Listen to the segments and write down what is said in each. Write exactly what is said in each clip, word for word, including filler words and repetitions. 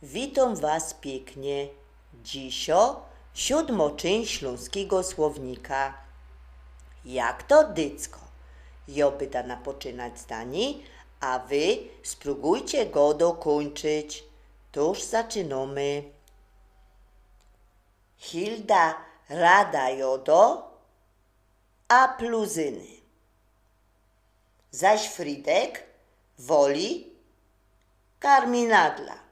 Witōm was piyknie. Dzisiŏ siōdmŏ czynść ślōnskigo słownika. Jak to dycko? Jŏ byda napoczynać zdanie, a wy sprōbujcie go dokōńczyć. Tōż zaczynōmy. Hilda rada jŏdŏ, a pluzyny. Zaś Fridek woli karminadła.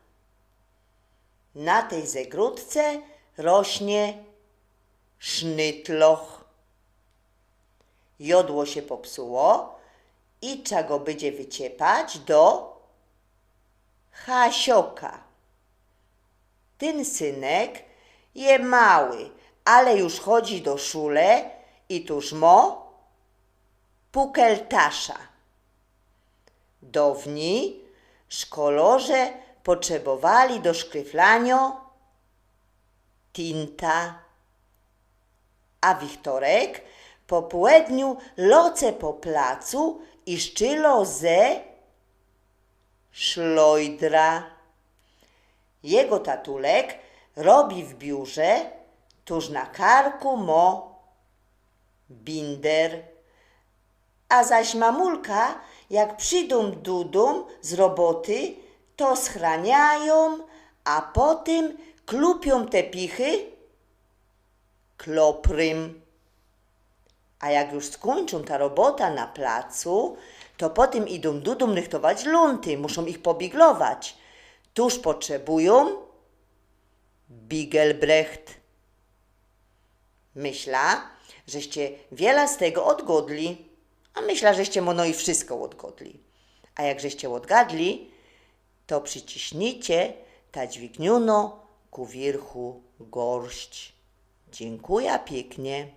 Na tyj zegrodce rośnie sznytloch. Jŏdło sie popsuło i trza go bydzie wyciepać do Hasioka. Tyn synek je mały, ale już chodzi do szule i tōż mŏ pukeltasza. Downij szkolŏrze potrzebowali do szkryflaniŏ tinta. A Wichtorek po połedniu loce po placu i szczylŏ ze szlojdra. Jego tatulek robi w biurze, tōż na karku mŏ binder. A zaś mamulka, jak przidōm dudōm z roboty, to schraniajōm, a potym klupiōm te pichy kloprym. A jak już skōńczōm ta robota na placu, to potym idōm dudōm rychtować lunty, muszōm ich pobiglować. Tōż potrzebujōm bigelbrecht. Myśla, żeście wiela z tego odgodli. A myśla, żeście mōno i wszystko odgodli. A jak żeście odgadli, to prziciśnijcie ta dźwigniōnŏ ku wierchu gorść. Dziynkuja piyknie.